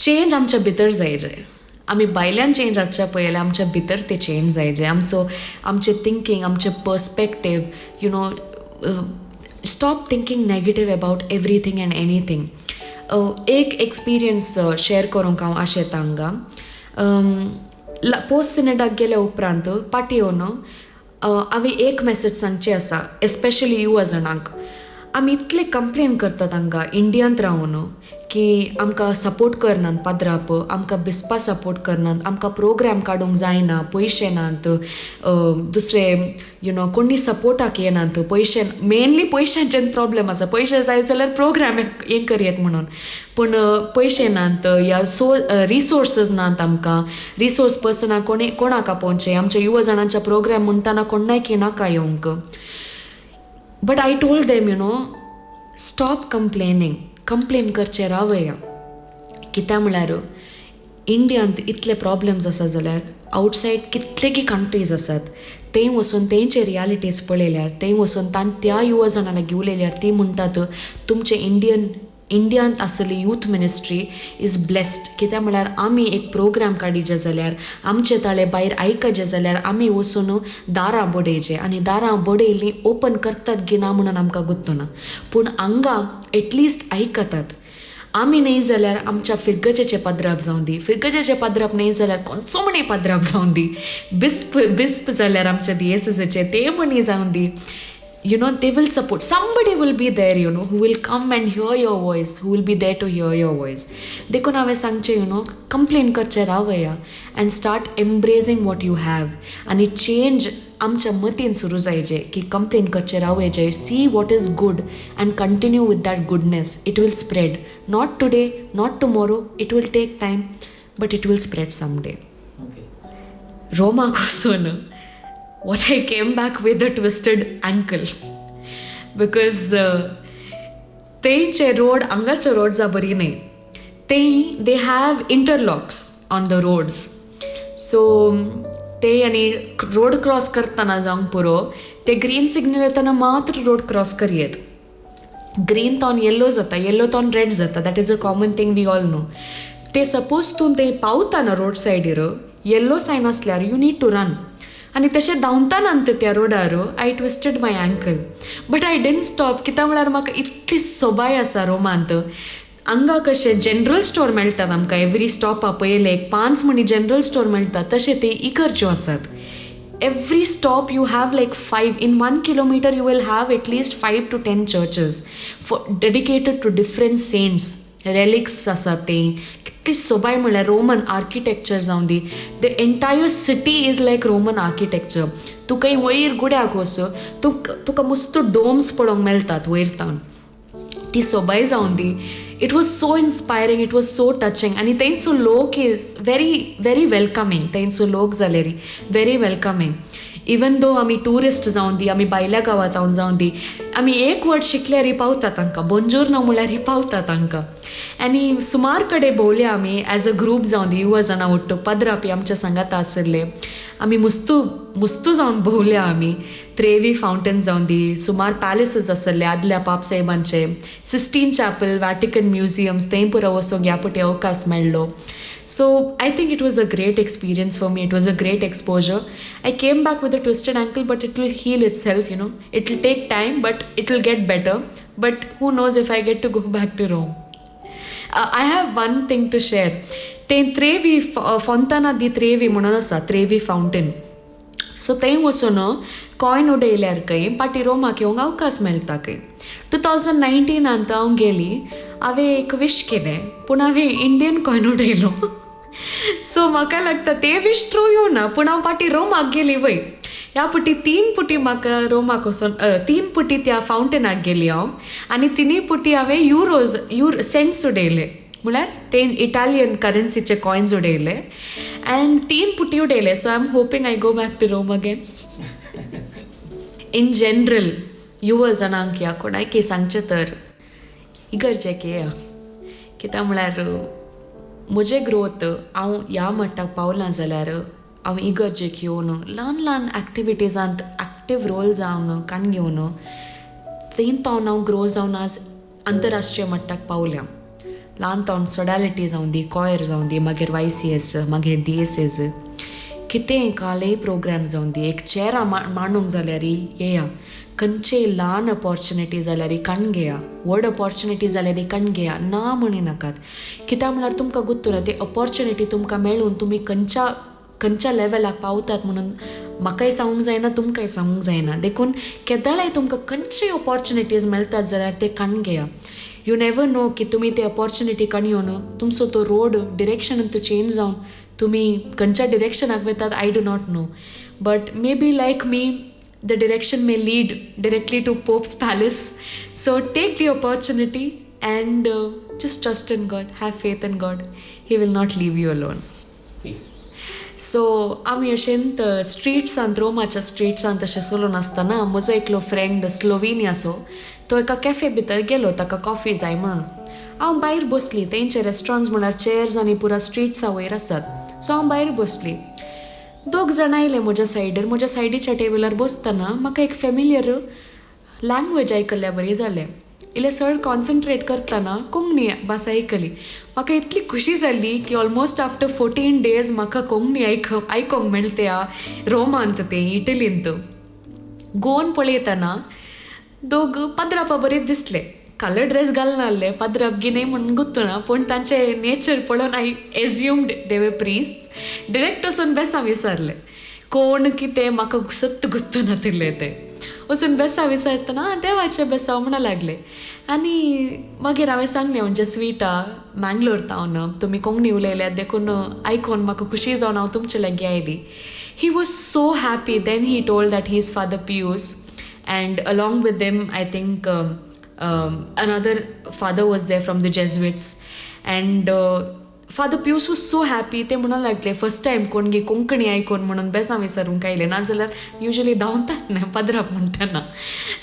Change आमच्या भितर जायजे. आमी भायल्यान चेंज हाडच्या पयलें आमच्या भितर ते चेंज जायजे. आमचो, आमचें थिंकींग, आमचें perspective, stop thinking negative about everything and anything. एक एक्सपिरियन्स शेअर करूंक हांव आशेता हांगा. पोस्ट सिनेडाक गेल्या उपरांत पाटी येवन हांवें एक मॅसेज सांगची आसा, एस्पेशली युवा जाणांक. आमी इतले कंप्लेन करतात हांगा इंडियांत रावन की आमकां सपोर्ट करनात पाद्राप, आमकां बिस्पा सपोर्ट करनात, आमकां प्रोग्राम काडूंक जायना, पयशे नात, दुसरे कोणी सपोर्टाक येनात, पयशे, मेनली पयशांचें प्रॉब्लम आसा. पयशे जाय जाल्यार प्रोग्राम हें करयेत म्हणून, पूण पयशे नात या सो रिसोर्सीस नात आमकां. रिसोर्स पर्सनाक कोणी कोणाक आपोवचें? आमच्या युवा जाणांच्या प्रोग्राम म्हणटाना कोणाक नाका येवंक. But I told them, stop complaining. Complain करचें रावया. कित्याक म्हळ्यार इंडियांत इतले प्रॉब्लम्स आसा जाल्यार आवटसायड कितलेगी कंट्रीज आसात, थंय वचून तेंचे रियालिटीज पळयल्यार, थंय वचून त्या युवा जाणां लागीं उलयल्यार ती म्हणटात तुमचे इंडियांत आसली यूथ मिनिस्ट्री is blessed. कित्याक म्हळ्यार आमी एक प्रोग्राम काडिजे जाल्यार, आमचे ताळे भायर आयकचे जाल्यार आमी वचून दारां बडयचे आनी दारां बडयलीं ओपन करतात की ना म्हणून आमकां गुत्तना, पूण हांगा एटलिस्ट आयकतात. आमी न्हय जाल्यार आमच्या फिरगजेचे पाद्राप जावं दी, फिरगजेचे पाद्राप न्हय जाल्यार कोणचो म्हणी पाद्राप जावं दी, बिस्प बिस्प जाल्यार आमच्या दियेसेसाचे ते म्हणी जावं दी, they will support. Somebody will be there, who will come and hear your voice, who will be there to hear your voice. देखून हांवें सांगचें, कंप्लेन करचें रावया and start embracing what you have. आनी चेंज आमच्या मतीन सुरू जायजे की कंप्लेन करचें रावयचे, see what is good and continue with that goodness. It will spread. Not today, not tomorrow, it will take time, but it will spread some day. रोमाक वचून what I came back with a twisted ankle, because तेंचे road हांगाचे रोड्सां बरी न्हय. ते they have interlocks on the roads, so ते आनी road cross करतना जावंक पुरो, ते ग्रीन सिग्नल येतना मात्र रोड क्रॉस करयेत. ग्रीन तावन येल्लो जाता, येल्लो तावन रेड जाता, that is a common thing we all know. ते सपोज तूं ते पावतना रोड सायडीर येल्लो सायन आसल्यार you need to run, आनी तशें धांवतना त्या रोडार I twisted my ankle, but I didn't stop. कित्याक म्हळ्यार म्हाका इतली सोबाय आसा रोमांत. हांगा कशें जनरल स्टोर मेळटात आमकां, एवरी स्टॉपा पयलें एक 5 म्हणी जनरल स्टोर मेळटा, तशें ते इगर्ज्यो आसात. Every stop you have like 5, in 1 kilometre you will have at least 5 to 10 churches for dedicated to different saints, relics आसात ते. कितली सोबाय म्हळ्यार रोमन आर्किटेक्चर जावं दी, the entire city is like Roman architecture. तुका वयर गुड्याक वच, तुका मस्त डोम्स पळोवंक मेळटात वयर तावन, ती सोबाय जावं दी. It was so inspiring, it was so touching. आनी तेंचो लोक is very very welcoming, तेंचो लोक जाल्यार व्हेरी वेलकमींग. इवन दो आमी ट्युरिस्ट जावं दी, आमी भायल्या गांवांत जावं दी, आमी एक वर्ड शिकल्यार पावता तांकां, बोंजोर्नो म्हळ्यार पावता तांकां. आनी सुमार कडेन भोंवल्या आमी एज अ ग्रूप जावं दी, युवा जाणां ಒಟ್ಟು पदरापी आमच्या सांगाता आसले, आमी मुस्तू मुस्तू जावन भोंवल्या आमी. त्रेवी फावंटन जावं दी, सुमार पॅलेसीस आसले आदल्या पापसाहेबांचे, सिस्टीन चॅपल, वॅटिकन म्युझियम्स, थंय पुरो वचूंक ह्या पटी अवकाश मेळ्ळो. So I think it was a great experience for me. It was a great exposure. I came back with a twisted ankle, but it will heal itself, It will take time, but it will get better. But who knows if I get to go back to Rome. I have one thing to share. ते त्रेवी फोंताना दी त्रेवी म्हणून आसा, त्रेवी fountain. So थंय वचून coin उडयल्यार खंय पाटी रोमाक येवंक अवकाश मेळटा खंय. 2019 हांव गेली, हांवें एक विश केलें, पूण हांवें इंडियन कॉयन उडयलो. सो म्हाका लागता ते विश ट्रू येवना, पूण हांव पाटी रोमाक गेली वय. ह्या पुटी 3 पुटी म्हाका रोमाक वचून 3 पुटी त्या फावंटनाक गेली हांव, आनी 3 पुटी हांवें युरोज सेंट्स उडयले, म्हळ्यार ते इटालियन करन्सीचे कॉयन्स उडयले आनी 3 पुटी उडयले. So I am hoping I go back to Rome again. In general युवा जाणांक ह्या कोणायकी सांगचें तर इगर्जेक येया, कित्याक म्हळ्यार म्हजें ग्रोथ हांव ह्या मट्टाक पावलां जाल्यार हांव इगर्जेक येवन ल्हान ल्हान एक्टिविटीजांत एक्टीव रोल जावन काण घेवन थंय हांव ग्रो जावन आज आंतरराष्ट्रीय मट्टाक पावल्या. ल्हान तावन सोडालिटी जावं दी, कॉयर जावं दी, मागीर YCS, मागीर DSS, कितेंय कालय प्रोग्राम जावं दी, एक चेरां मांडूंक जाल्यार येया, खंयचेय ल्हान ऑपॉर्चुनिटी जाल्यार काण घेया, व्हड ऑपॉर्चुनिटी जाल्यार काण घेया, ना म्हणी नाकात. कित्याक म्हळ्यार तुमकां गुत्तू ना ती ऑपॉर्चुनिटी तुमकां मेळून तुमी खंयच्या खंयच्या लेवलाक पावतात म्हणून म्हाकाय सांगूंक जायना, तुमकांय सांगूंक जायना. देखून केदळाय तुमकां खंयचीय ऑपॉर्चुनिटीज मेळटात जाल्यार ते काण घेया. You never know की तुमी ते ऑपॉर्चुनिटी काण येवन तुमचो तो रोड डिरेक्शन चेंज जावन तुमी खंयच्या डिरेक्शनाक वतात I do not know, but maybe like me the direction may lead directly to Pope's palace. So take the opportunity and just trust in God, have faith in God, he will not leave you alone. So आमी अशेंत स्ट्रीट्सांत, रोमाच्या स्ट्रीट्सांत अशें चलून आसतना म्हजो एकलो friend स्लोवेनियाचो, तो एका cafe भितर गेलो, ताका कॉफी जाय म्हणून. हांव भायर बसली, तेंचे रेस्टॉरंट्स म्हळ्यार चेअर्स आनी पुरा स्ट्रीट्सा वयर आसात. सो हांव भायर बसली, दोग जाणां आयले म्हज्या सायडीर. म्हज्या सायडीच्या टेबलार बसतना म्हाका एक फेमिलियर लँग्वेज आयकल्ल्या बरी जालें. इल्लें चड कॉन्सन्ट्रेट करतना कोंकणी भास आयकली. म्हाका इतली खुशी जाली की ऑलमोस्ट आफ्टर 14 डेज म्हाका कोंकणी आयकोंक मेळटा रोमांत, तें इटलींत. गोवन पळयतना दोग पाद्रापा बरीच दिसले, कलर ड्रेस घालना आसले, पाद्राप गी न्हय म्हणून गुत्तुना, पूण तांचे नेचर पळोवन I assumed they were priest. Direct वचून बेसां विचारलें, कोण कितें म्हाका सत्त गुत्तू नातिल्लें तें. वचून बेसां विचारतना देवाचें बेसांव म्हणा लागले. आनी मागीर हांवें सांगलें, म्हणजे स्वीटा मँगलोर तावन, तुमी कोंकणी उलयल्यात देखून आयकोन म्हाका खुशी जावन हांव तुमचे लागीं आयली. He was so happy. Then he told that he is Father Pius, and along with them I think another father was there from the Jesuits. And Father Pius was so happy. ते म्हणून लागले first time कोण गी कोंकणी आयकून म्हणून बेसां विचारूंक आयले, नाजाल्यार युजली धांवतात न्हय पाद्राप म्हणटना.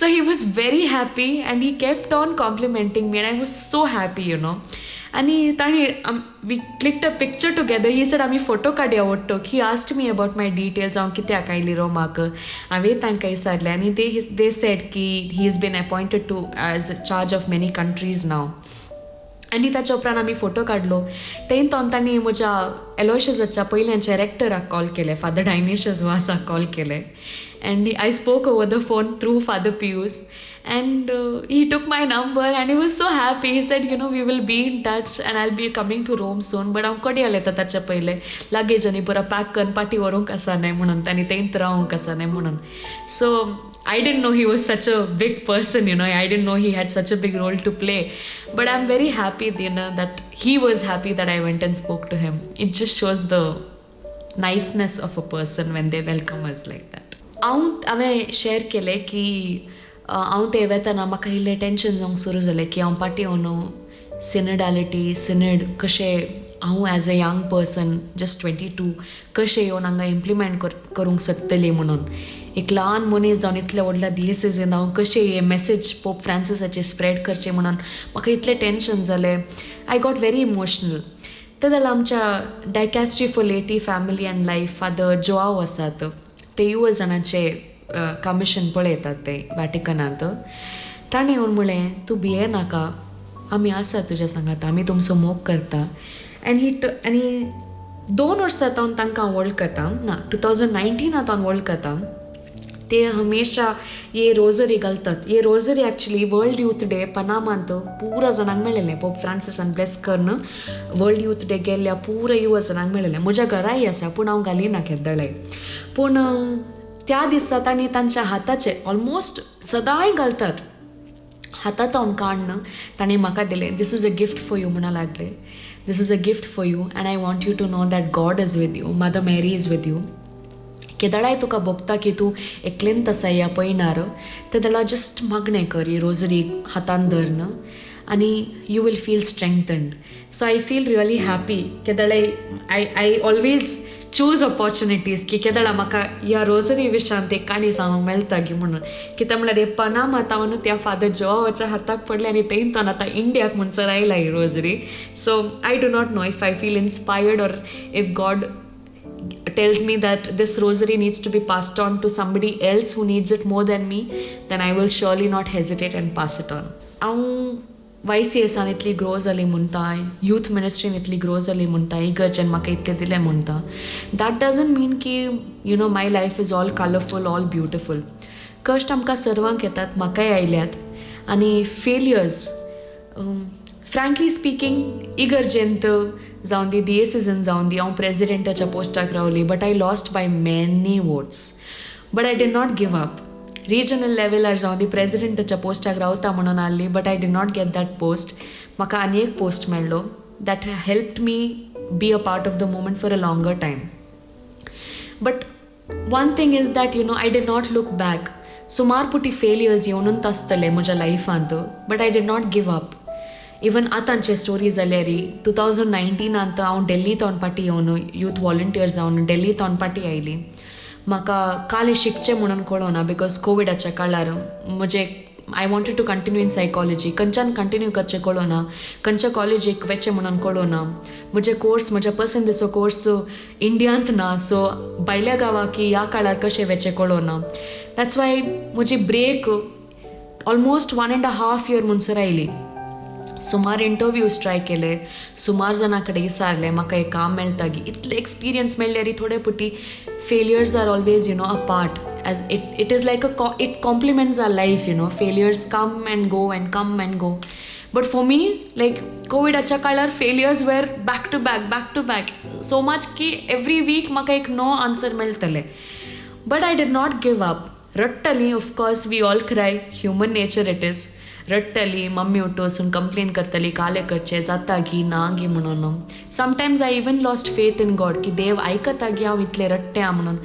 So he was very happy and he kept on complimenting me and I was so happy, you know. आनी तांणी we clicked a picture together. He said आमी फोटो काडया ओट्टोक. He asked me about my details, हांव कित्याक आयली रोमाक, हांवें तांकां विचारलें. आनी they said की he is been appointed to as charge of many countries now. आनी ताच्या उपरांत आमी फोटो काडलो. तें तांणी म्हज्या एलोशियसाच्या पयल्यांच्या रेक्टराक कॉल केले, फादर डायनेशियस वासाक कॉल केले. And I spoke over the phone through Father Pius, and he took my number and he was so happy. He said, you know, we will be in touch and I'll be coming to Rome soon. But हांव कडी येता ताच्या पयलें luggage आनी पुरा pack करून पाटी व्हरूंक आसा न्हय म्हणून, तांणी तेंत रावंक आसा न्हय म्हणून. So I didn't know he was such a big person, you know. I didn't know he had such a big role to play. But I'm very happy, you know, that he was happy that I went and spoke to him. It just shows the niceness of a person when they welcome us like that. हांवें share केलें की हांव ते वेतना म्हाका इल्लें tension जावंक सुरू जालें की हांव पाटी येवन सिनडालिटी सिनड कशें हांव as a young person just 22 कशें येवन हांगा इम्प्लिमेंट करूंक शकतली म्हणून. एक ल्हान मनीस जावन इतल्या व्हडल्या दियेसेजीन हांव कशें हे मॅसेज पोप फ्रांसिसाचे स्प्रेड करचें म्हणून म्हाका इतलें टेंशन जालें. I got very emotional. ते जाल्यार आमच्या Dicastery for Laity Family and Life Father Joao आसात, ते युवा जाणांचे कमिशन पळयतात ते वॅटिकनांत. ताणें येवन म्हणलें, तूं भिये नाका, आमी आसा तुज्या सांगात, आमी तुमचो मोग करता. एंड he आनी 2 वर्सां तावन तांकां वळखता ना, 2019 तावन वळखता. ते हमेशा हे रोजरी घालतात. हे rosary actually World Youth Day पनामांत पुरा जाणांक मेळिल्लें, पोप फ्रांसिसान ब्लेस करून वर्ल्ड यूथ डे गेल्ल्या पुरा युवा जाणांक मेळिल्लें. म्हज्या घराय आसा, पूण हांव घालिना केदळाय. पूण त्या दिसा तांणी तांच्या हाताचे ऑलमोस्ट सदांय घालतात, हातांत काडून ताणें म्हाका दिलें. This is a gift for you म्हणा लागले. This is a gift for you and I want you to know that God is with you, Mother Mary is with you. केदळाय तुका भोगता की तूं एकलेन आसा ह्या पयणार, ते जाल्यार जस्ट मागणें कर, ही रोजरी हातान धरन, आनी you will feel strengthened. So I feel really happy केदळाय I always choose opportunities की केदळा म्हाका ह्या रोजरी विशयांत एक काणी सांगूंक मेळटा गी म्हणून. कित्याक म्हणल्यार हे पनामा तावन त्या फादर जोवाच्या हाताक पडले आनी तेंतान आतां इंडियाक म्हणसर आयला ही rosary. So I do not know if I feel inspired or if God tells me that this rosary needs to be passed on to somebody else who needs it more than me, then I will surely not hesitate and pass it on. हांव Y C एसान इतली grow जाली म्हणटा, youth मिनिस्ट्रीन इतली grow जाली म्हणटा, इगर्जेन म्हाका इतलें दिलें म्हणटा, that doesn't mean की you know my life is all colourful, all beautiful. कश्ट आमकां सर्वांक येतात, म्हाकाय आयल्यात. आनी फेलियर्स, फ्रँकली स्पिकींग, इगर्जेंत जावन दी, दियेसिजन जावन दी, हांव प्रेजिडेंटाच्या पोस्टाक रावली, but I lost by many votes, but I did not give up. Regional लेवलार जावन दी, प्रेजिडेंटाच्या पोस्टाक रावता म्हणून आहली, but I did not get that post. म्हाका आनी एक पोस्ट मेळ्ळो that helped me be a part of the movement for a longer time. But one thing is that you know I did not look back. सुमार पुटी failures येवनूच आसतले म्हज्या लायफांत, but I did not give up. Even आतांचे story जाल्यार 2019 हांव दिल्ली तोंड पाटी येवन यूथ वॉलंटियर जावन दिल्ली तोंड पाटी आयली. म्हाका काले शिकचें म्हणून कळना, because कोविडाच्या काळार म्हजें I wanted to continue in psychology, खंयच्यान कंटिन्यू करचें कळना, खंयच्या कॉलेजीक वचचें म्हणून कळना. म्हजे कोर्स, म्हज्या पसंदीचो कोर्स इंडियांत ना, सो भायल्या गांवाक ह्या काळार कशें वचचें कळना. That's why म्हजी ब्रेक ऑलमोस्ट 1.5 year म्हणसर आयली. सुमार इंटरव्यूज ट्राय केले, सुमार जाणां कडेन विचारलें म्हाका एक काम मेळटा गी. इतले एक्सपिरियन्स मेळ्ळ्यार थोडे पुटी failures are always you know a part, as it is like a it complements our life, you know. Failures come and go and come and go. But for me, like कोविडाच्या काळार failures were back to back, back to back, so much की every week म्हाका एक no answer मेळटलें. But I did not give up. रडटली, of course we all cry, human nature it is. रडटली, mummy उठ वचून complain करतली, कालें करचें जाता गी ना गी म्हणून. Sometimes I even lost faith in God की देव आयकता गी हांव इतलें रडटें आहा म्हणून.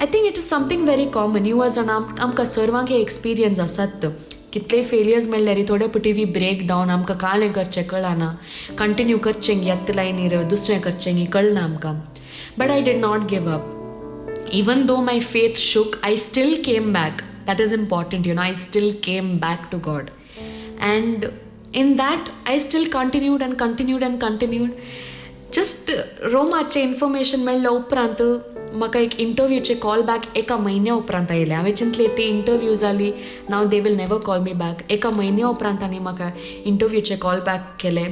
I think it is something very common. युवा जाणां आमकां सर्वांक हे एक्सपिरियन्स आसात. कितले फेलियर्स मेळ्ळ्यार थोडे पटी we break down, आमकां कालें करचें कळना, कंटिन्यू करचें गी आत्तां लायनीर दुसरें करचें गी कळना आमकां. But I did not give up. Even though my faith shook, I still came back. That is important, you know. I still came back to God. And in that, I still continued and continued and continued. Just रोमाचें information मेळ्ळ्या उपरांत म्हाका एक इंटरव्यूचे call back एका म्हयन्या उपरांत आयलें. हांवें चिंतलें ती इंटरव्यू जाली, now they will never call me back. एका म्हयन्या उपरांत आनी म्हाका इंटरव्यूचे कॉल बॅक केले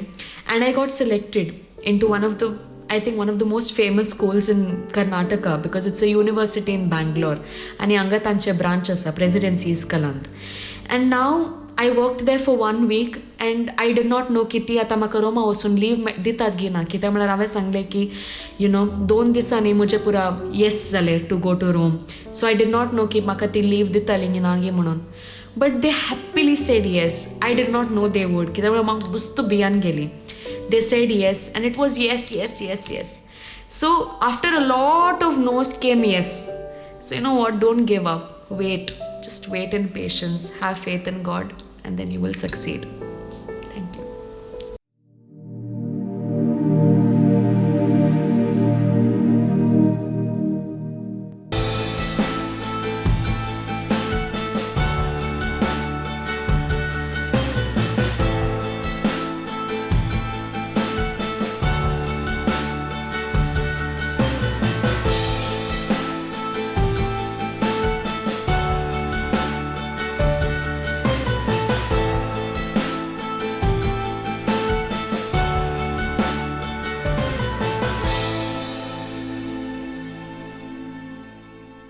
and I got selected into one of the, I think, one of the most famous schools in Karnataka, because it's a university in Bangalore आनी हांगा तांचे branch आसा presidency इस्कलांत. And now I worked there for 1 week and I did not know की ती आतां म्हाका रोमा वचून leave दितात गी ना. कित्याक म्हळ्यार हांवें सांगलें की you know 2 दिसांनी म्हजें पुरा येस जालें to go to Rome. So I did not know की म्हाका ती लीव दिताली गी ना गी म्हणून. But they happily said yes. I did not know they would, कित्याक म्हळ्यार म्हाका बुस्त भियान गेली. They said yes, and it was yes, yes, yes, yes. So after a lot of no's came yes. So you know what? Don't give up. Wait. Just wait in patience. Have faith in God, and then you will succeed.